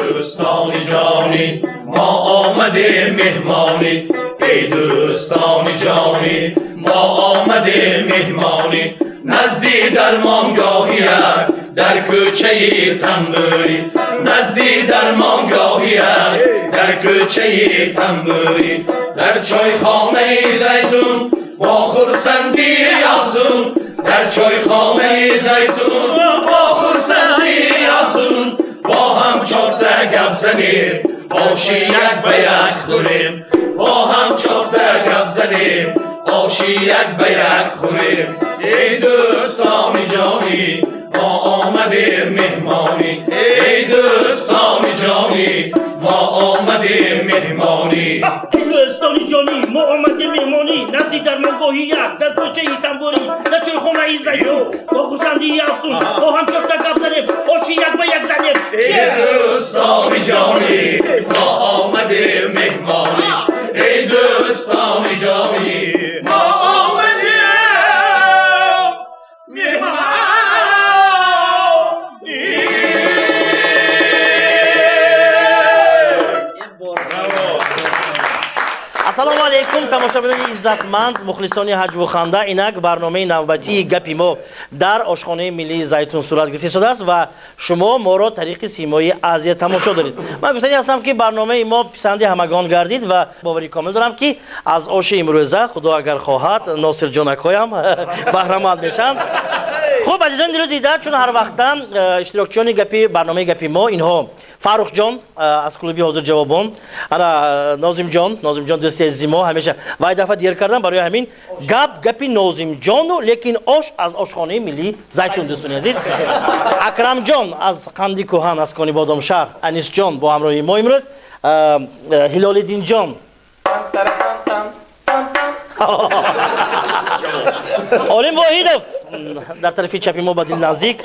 Дӯстони ҷонӣ, мо омадем меҳмонӣ. Эй дӯстони ҷонӣ, мо омадем меҳмонӣ. Назди дармонгоҳи як дар кӯчаи Тамбурӣ. Назди дармонгоҳи як дар кӯчаи Тамбурӣ. Дар чойхонаи Зайтун бо хурсандии афзун. Дар чойхонаи Зайтун бо хурсандии афзун. Бо ҳам чорта гап занем, оши як ба як хӯрем. Бо ҳам чорта гап занем, оши як ба як хӯрем. Эй дӯстони ҷонӣ, мо омадем меҳмонӣ. Эй дӯстони ҷонӣ, мо омадем меҳмонӣ. Эй дӯстони ҷонӣ, мо омадем меҳмонӣ. Назди дармонгоҳи як дар кӯчаи Тамбурӣ. Дар чойхонаи Зайтун бо хурсандии афзун. Бо ҳам чорта гап занем, оши як ба як занем. Эй дӯстони ҷонӣ, мо омадем меҳмонӣ. Эй дӯстони ҷонӣ, мо омадем меҳмонӣ. Ассалому алайкум, тамошобинони иззатманд, мухлисони ҳаҷву ханда. Инак барномаи навбатии гапи мо дар ошхонаи миллии Зайтун сурат гирифта шудааст ва шумо моро тариқи Симои Азия тамошо доред. Ман гуфтанӣ ҳастам, ки барномаи мо писанди ҳамагон гардид ва боварӣ комил дорам, ки аз оши имрӯза, худо агар хоҳад, Носирҷонакҳоям баҳраманд мешаванд. Хуб, азизони дилу дида, чун ҳар вақта иштирокчиёни гапи барномаи гапи мо инҳо Фаррухҷон аз клуби ҳозирҷавобон, ана Нозимҷон, Нозимҷон дӯсти азизи мо ҳамеша вай дафъа дер кардам, барои ҳамин гап гапи Нозимҷону, лекин ош аз ошхонаи миллии Зайтун. Дӯстони азиз, Акрамҷон аз Қанди Кӯҳан, аз Конибодомшаҳр, Анисҷон бо ҳамроҳии мо имрӯз, Ҳилолиддинҷон, Олим Воҳидов дар тарафи чапи мо ба дил наздик,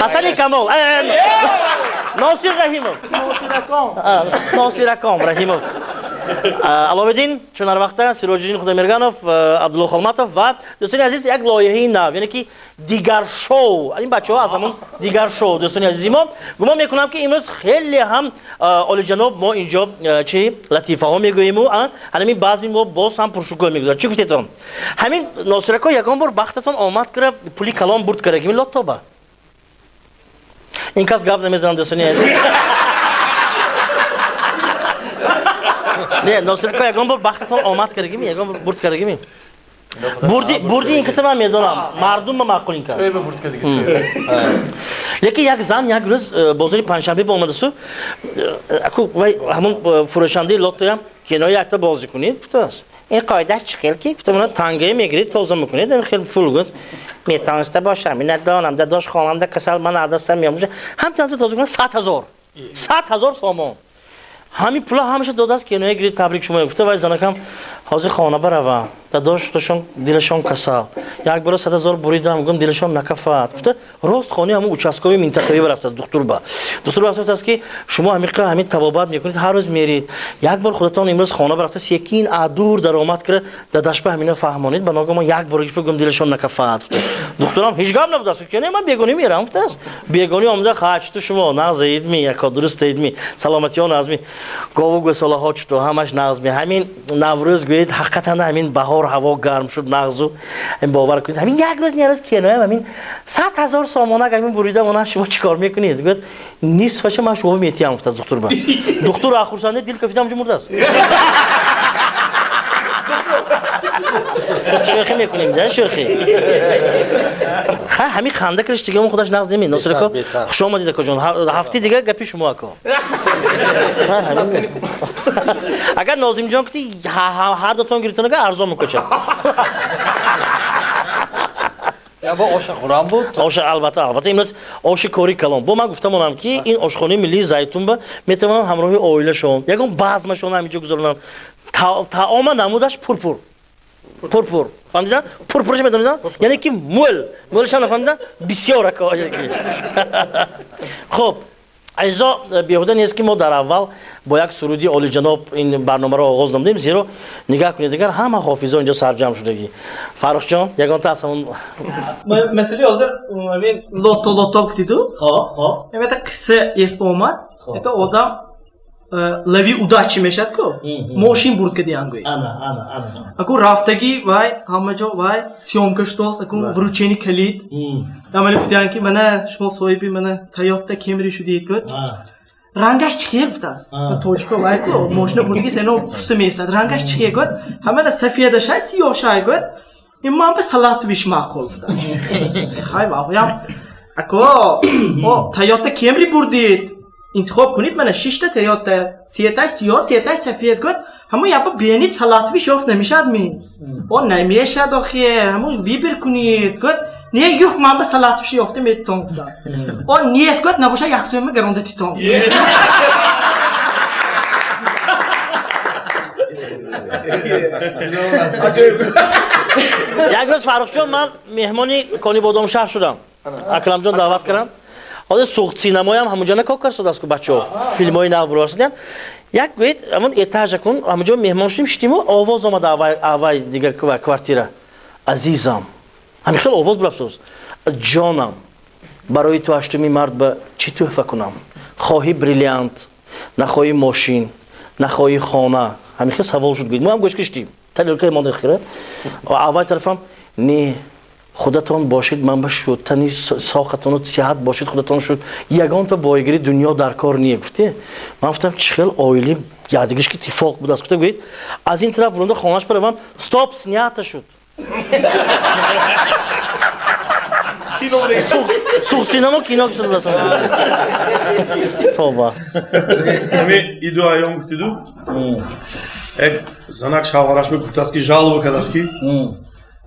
Ҳасани Камол, Носир Раҳимов, Носираком Раҳимов, Аловиддин, чун ҳар вақта Сироҷиддин Худомерганов, Абдулло Холматов ва дӯстони азиз, як лоиҳаи нав, яъне ки дигар шоу. Ин бачаҳо аз ҳамон дигар шоу. Дӯстони азизи мо, гумон мекунам, ки имрӯз хеле ҳам олиҷаноб мо инҷо чи латифаҳо мегӯему ҳамин базми мо боз ҳам пуршукӯҳ мегузарад. Чӣ гуфтетон? Ҳамин Носирако, ягон бор бахтатон омад кара пули калон бурд кара гими лоттоба? Ин кас гап намезанам, дӯстони азиз. Не, Носирако, ягон бор бахтатон омад карагими, ягон бор бурд карагими? Бурди, бурди ин каса ман медонам, мардум ба маъқул ин кас. Лекин як зан як рӯз бозори Панҷшанбе ба омадасу, аку вай ҳамон фурӯшандаи лоттоям кинои якта бозӣ кунед гуфтааст. Ин қоидааш чӣ хел ки? Гуфта, тангае мегиред, тоза мекунед, хел пул гуфт. Метавониста бошам, ина донам, дадош хонанда касал, ман адастам меом. Ҳам тоза кунад 100 000. 100 000 сомон. Ҳамин пула ҳамаша додааст, киноя гирид, табрик шумо гуфта. Вай занакам ҳозир хона баравам, дадошташон дилашон касал, як бора 100 000 буридам, гум дилашон накафад гуфта, рост хони ҳамун участкови минтақавӣ барафтааст. Духтур ба духтур рафтааст, ки шумо ҳамиқа ҳамин табобат мекунед, ҳар рӯз мерид, як бор худатон имрӯз хона барафта, секин адур даромад кара, дадашба ҳамина фаҳмонед, ба ногоҳ мо як бор гуфта, гум дилашон накафад гуфта. Духтурам ҳеҷ гап набудааст, ки ман бегонӣ мерам гуфтааст. Бегонӣ омада, ха чуту шумо нағзаидми, яко дурустаидми, саломатиё нағзми, гову гӯсолаҳо чуту ҳамаш нағзми, ҳамин Наврӯз гӯед, ҳақиқатан ҳамин баҳор ҳаво гарм шуд, нағзу бовар кунед, ҳамин як рӯз не рӯз кеноям ҳамин 100 000 сомонак ҳамин бурида мона, шумо чӣ кор мекунед? Гӯяд, нисфаша ман шумо метиҳам гуфтааст духтур ба. Духтур ахурсанде дил кафида ҳамҷо мурдааст. Шӯхӣ мекунем, да, шӯхӣ. Ха, ҳамин ханда кардаш дига, худаш нағз неми. Носирако, хуш омадед, акоҷон. Ҳафти дига гапи шумо, ако. Агар Нозимҷон кути ҳар дутон гирифтонага арзон мекочад. Бо оша хӯрам буд. Оша албатта, албатта имрӯз оши кори калон. Бо ман гуфта монам, ки ин ошхонаи миллии Зайтун ба метавонанд ҳамроҳи оилашон ягон базмашон ҳаминҷо гузаронанд. Таома намудаш пурпур. Пурпур. Фаҳмидан? Пурпурш медонидан? Яъне ки мӯл. Мӯлшам нафаҳмидан? Бисёр ако. Хуб, Азизо, беҳуда нест, ки мо дар аввал бо як суруди олиҷаноб ин барномаро оғоз намудем, зеро нигаҳ кунед, дигар ҳама ҳофизо инҷо сарҷамъ шудагӣ. Фаррухҷон, ягонта аз ҳамон Масъалаи ҳозир ҳамин лото, лото гуфтиду. Хоб, хоб. Ҳамин қисса эс омад. Это одам лови удачи мешад ку, мошин бурд кадиан гӯй. Ана, ана, ана. Аку рафтагӣ вай ҳама ҷо вай съёмка шудост, аку вручение калид. Амали гуфтиян, ки мана шумо соҳиби мана Тойота Кемри шудед, гӯд. Рангаш чӣ хел, гуфтааст. Тоҷико вай ку мошина бурдиги сено пуса месад. Рангаш чӣ хел, гӯд. Ҳамана сафедашай, сиёҳшай, гӯд. Ин ман ба салатовый ш маъқул, гуфтааст. Хай, ваҳоям ако о Тойота Кемри бурдид, интихоб кунед, мана шишта Тойота, сетай сиёҳ, сетай сафед, гӯд. Ҳамон яба бенид салатовый ш ёфт намешад ми? О, намешад охе, ҳамон выбор кунед, гӯд. Не, юх, ман ба салатовый ш ёфта метон, гуфтам. О, нест, гӯд, набоша як сӯма гаронда титон. Як рӯз, Фаррухҷон, ман меҳмони Конибодомшаҳр шудам, Акрамҷон даъват кардам. Ҳозир Суғд синамоям ҳамунҷо накор карсодааст ку, бачаҳо филмҳои нав бурасиданд. Як гӯед, ҳамон этажа кун, ҳамунҷо меҳмон шудем, шидиму овоз омад аввай дига квартира: «Азизам», ҳамин хел овоз бурафтоз, «ҷонам, барои ту 8-уми март ба чӣ тӯҳфа кунам? Хоҳӣ бриллиант, нахоҳӣ мошин, нахоҳӣ хона?» Ҳамин хел савол шуд, гӯед. Мо ҳам гӯш киштем, тарелкаи монда хира аввай тарафам. «Не, худатон бошед, ман ба шуд тани соқатону сиҳат бошед, худатон шуд, ягонта боигари дунё дар кор не», гуфте. Ман гуфтам, чӣ хел оили якдигиш ки тифоқ будааст, гуфта. Гӯед, аз ин тараф бурунда хонаш баравам, стоп, снято шуд. Суғд синамо кино кисадасам, тоба. Ҳами иду айём гуфтиду, як занак шавҳараш мегуфтааст, ки жалоба кардааст, ки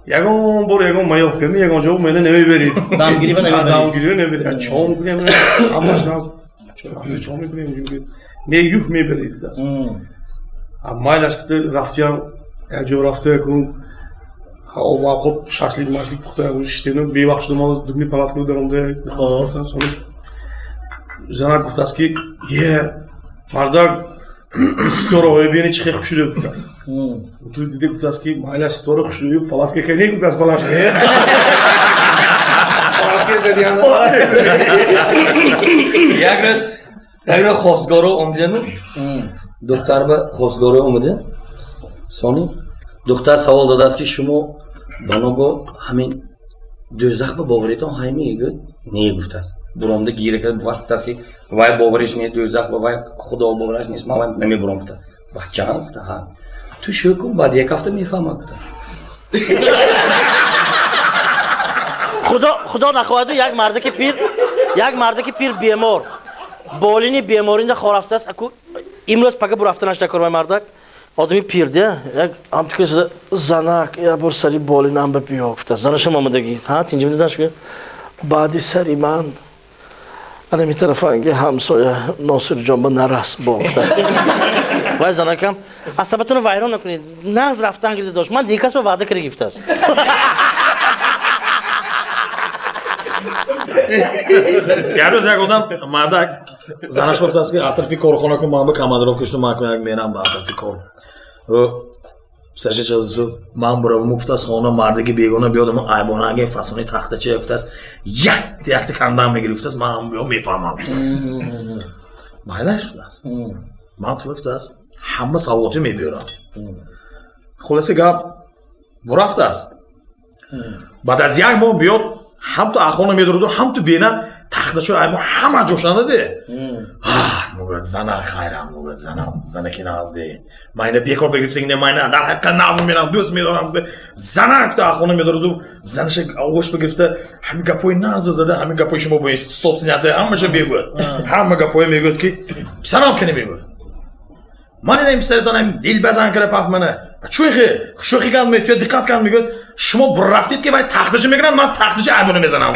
ягон бор ягон маёф кардем, ягон ҷо мена намебарид. Дамгирива намебарид. Дамгирива намебарид. Чо мекунем? Ҳамаш наз рафта чо мекунем? Не, юх, мебарид, гуфтааст. Майлаш, гуфта, рафтиям як ҷо рафта кун, хоб, шашлик машлик пухта шиштем, бевақт шудам, дугни палатка даромда. Занак гуфтааст, ки е, мардак, ситораҳое бини, чӣ хел хушрӯ, гуфтааст. Ту дида гуфтааст, ки майла, ситора хушрӯ, палатка ка не, гуфтааст, палатка. Як рӯз хостгоро омидану духтар ба хостгоро омада, сони духтар савол додааст, ки шумо доного ҳамин дӯзах ба боваритон ҳайми? Гӯд, не, гуфтааст. Буромда гира кард, буваш, гуфтааст, ки вай бовариш не дӯзах ба, вай худо бовараш нест, ман вай намебуром, гуфта. Бачаам, гуфта, ҳа, ту шӯ кун, баъд як ҳафта мефаҳмад, гуфта. Худо, худо нахоҳаду, як мардаки пир бемор, болини беморинда хорафтааст. Аку имрӯз пага бурафтанаш дакор. Вай мардак одами пир дия, як ҳамту занак як бор сари болинам ба биё, гуфтааст. Занашам омадагӣ, ҳа, тинҷи медодаш, баъди сари ман анами тарафанги ҳамсоя Носирҷон ба нарас бо, гуфтааст. Вай занакам: «Асабатонро вайрон накунед, нағз рафтан гирида дошт, ман дигар кас ба ваъда кара», гуфтааст. Як рӯз як одам мардак занаш гуфтааст, ки атрофи корхона кун, ман ба командировка шуду, ман як мерам ба атрофи кор. Саша чазу ман буравам, гуфтааст, хона мардаги бегона биёд, айбонаги фасони тахтача, гуфтааст, як якта кандам мегири, гуфтааст, ман биё мефаҳмам, гуфтааст. Майлаш, гуфтааст, ман ту, гуфтааст, ҳама савғотӣ мебиёрам. Хулоси гап, бурафтааст. Баъд аз як моҳ биёд, ҳам ту ахона медороду, ҳам ту бена тахтачо аймо ҳама ҷошанаде. Мегӯяд, зана хайрам, мегӯяд, занам занаки нағзде, майна бекор бигирифтагине, майна дар ҳақиқат нағз мебинам, дӯст медорам, гуфта. Зана, гуфта, ахона медороду, занаша оғӯш бигирифта, ҳамин гапҳои нағза зада, ҳамин гапҳои шумо бо стоп снято ҳамаша мегӯяд, ҳама гапҳое мегӯяд, ки писарам кане, мегӯяд, ман ина писаратон ҳам дилбазан кара паф мана чӯхи шӯхи кан метуя диққат кан, мегӯяд, шумо рафтед, ки вай тахтача мегиранд, ман тахтача айбона мезанам.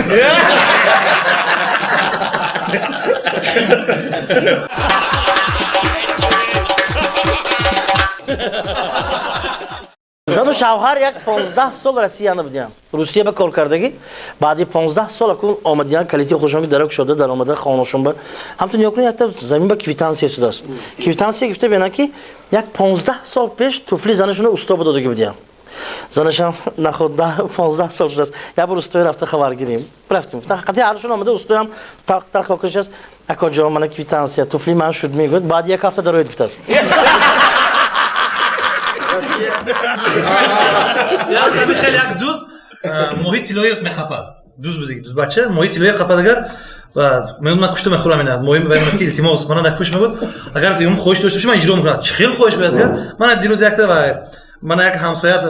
Зану Шавҳар як 15 сол Россияны будиям. Русия ба кор кардагӣ. Баъди 15 сол акун омадиян, калити худашон ки дарак шуда дар омада хонашон ба. Ҳамту нигоҳ кунед, якта замин ба квитансия шудааст. Квитансия гифта бинам, ки як 15 сол пеш туфли занашонро усто ба додагӣ будиям. Занашам наход 15 сол шудааст. Як бор устои рафта хабар гирим. Рафтим. Ҳақиқати ҳаршон омада, устоям тақ тақ кокишаст. Акоҷо, мана квитансия, туфли ман шуд, мегӯяд. Баъд як ҳафта дароед, гуфтааст. Хеле як дӯз моҳи тиллоӣ мехапад. Дӯз буд, дӯзбача моҳи тиллоӣ хапад, агар мегӯяд, ман кушта мехӯрам ина моҳи, ва ки илтимос, мана накуш, мегӯяд, агар юм хоҳиш дошта бошӣ, ман иҷро мекунам. Чӣ хел хоҳиш бояд? Агар мана дирӯз якта ва мана як ҳамсоят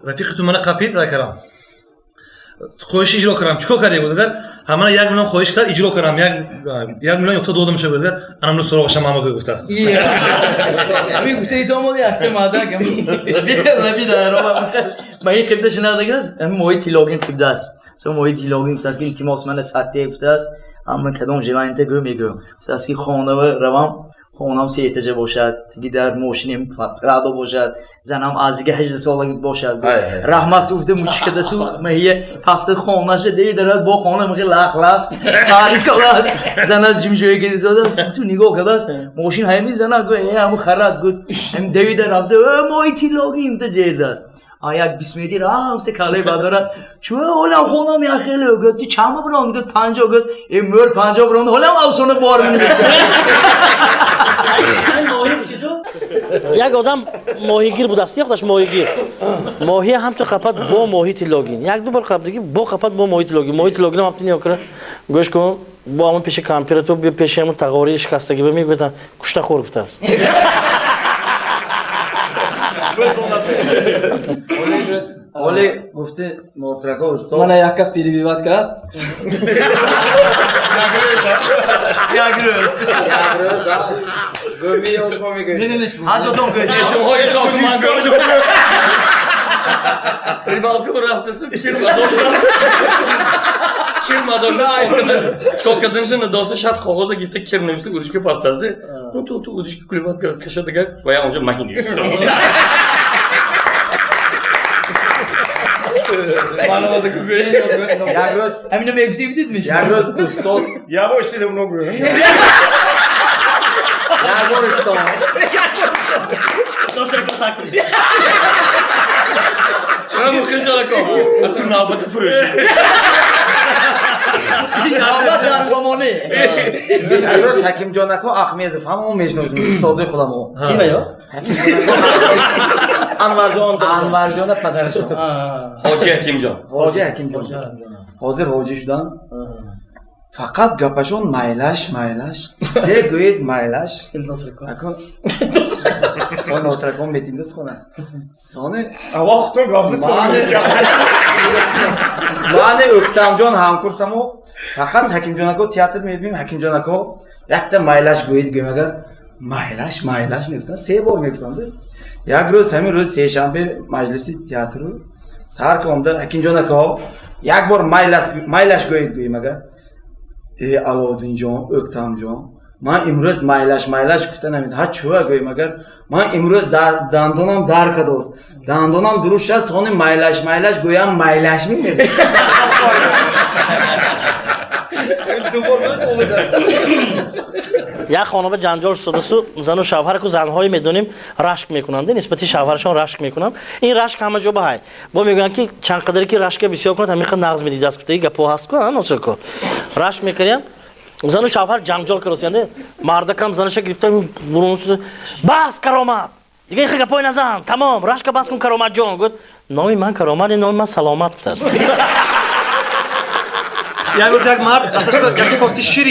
рафиқи ту мана қапид, ва кардам, хоҳиш иҷро кардам. Чӣ кор кардӣ, буд, агар ҳамана 1 миллион хоҳиш кард, иҷро кардам, 1 миллион ёфта додам шуда буд, агар анамну суроғаша мама гӯй, гуфтааст. Ҳамин гуфтаи то омоди якта мардак лаби дарова ма ин қибда шинардагааст, ҳамин моҳи тиллогин қибдааст. Со моҳи тиллогин гуфтааст, ки илтимос, мана сатте, гуфтааст, амма кадом желанита гӯ, мегӯ, гуфтааст, ки хонава равам, хонам се этажа бошад, таги дар мошинем Прадо бошад, занам аздига 18 солаги бошад. Раҳмат, гуфта, мучкадасу маҳия ҳафта хонаша деви дарад, бо хона михи лах лах қари солааст, занас ҷимҷӯя кидисодааст, ту нигоҳ кардааст, мошин ҳами зана гӯ, э ҳаму харад, гӯ, ҳам деви дар рафта, э моҳи тиллогим та ҷезааст. А як бисмети рафта калаи бадора чӯ ҳолам хонам як хеле, гӯ, ту чанд бирон, гӯ, 50, гӯ, э мӯр 50 бирон, ҳолам афсона бор. Як одам моҳигир будааст, яхдаш моҳигир, моҳия ҳам ту қапат бо моҳи тиллогин, як ду бор қапдиги бо қапат бо моҳи тиллогин, моҳи тиллогин ҳам ту нигоҳ кара, гӯш кун, бо ҳамон пеши кампира ту биё, пеши ҳамон тағории шикастагӣ ба мегӯяд, кушта хӯр, гуфтааст. Оле гуфти Носирако устод. Мана як кас перебивать кард. Як рӯз. Як рӯз, а? Гӯми ё шумо мегӯед? Не, не, не. Ҳа, додом гӯед. Рибалка рафтасу кир мадошта, чокаданша надоста, шат коғоза гифта, кир нависта, удишка пафтазде. Ну ту удишка кулибат кард, каша дигар ва я онҷо маҳи нивиста. Як рӯз ҳамина мегуфти бидид меши. Як рӯз устод Я бо истида много. Як бор устод. Навбати фурӯшӣ. Навбат дар сомонӣ. Як рӯз Ҳакимҷонако Ахмедов, ҳамамо мешиносем, устоди худамо. Ки ва ё? Анварҷон, Анварҷона падарашон. Ҳоҷи Ҳакимҷон. Ҳоҷи Ҳакимҷон. Ҳозир ҳоҷӣ шудан. Фақат гапашон майлаш, майлаш. Зе гӯед майлаш. Акун сон Носиракон метимдас хона. Сони Вақту гапси. Мани Ӯктамҷон ҳамкурсамо, фақат Ҳакимҷонако театр мебинем, Ҳакимҷонако якта майлаш гӯед гӯем, агар майлаш, майлаш мегуфтанд, се бор мегуфтанд. Як рӯз ҳамин рӯз сешанбе маҷлиси театру сар ки омда, Ҳакимҷонако як бор майлаш гӯед гӯем, агар э Аловуддинҷон, Ӯктамҷон, ман имрӯз майлаш майлаш гуфта намед. Ҳа, чӯа, гӯем, агар ман имрӯз дандонам дар кадост, дандонам дуруст шад, сони майлаш майлаш гӯям, майлаш мемед. Як хонава ҷанҷол шудасу зану шавҳар, ку занҳое медонем, рашк мекунанд, нисбати шавҳарашон рашк мекунанд. Ин рашк ҳама ҷо ба ҳай бо мегӯянд, ки чанд қадаре ки рашка бисёр кунад, ҳамин қадр нағз медидааст, гуфтаи гапҳо ҳаст ку, носирко рашк мекардям. Зану шавҳар ҷанҷол каросиянд, мардакам занаша гирифта, бас, Каромат, дига ихе гапҳои назан, тамом, рашка бас кун, Кароматҷон, гуфт. Номи ман Каромат, номи ман Саломат, гуфтааст. Як рӯз як мард дасташ ба гапи кофти ширин.